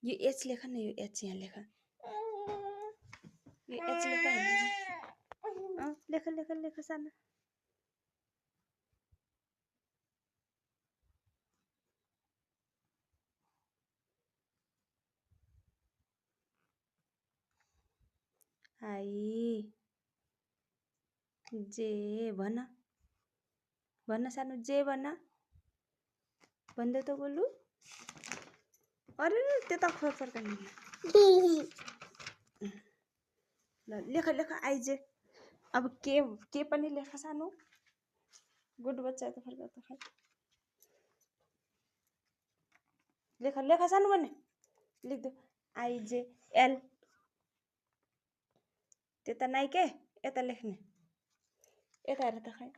यो एच लेख न, यो एच यहाँ लेख, यो एच लेख होइन, लेख लेख लेख सानो। आई जे भन भन्न सानो, जे भन्न भन्दै त गोलु। अरे त्यता फर्काउनु ल, लेख लेख आइजे। अब के पनि लेख सानो। गुड बच्चा त फर्का त खै। लेख लेख सानो भने लेख्दो आइजे एल। त्यता नाइ के, यता लेख्ने, यता हेर त खै।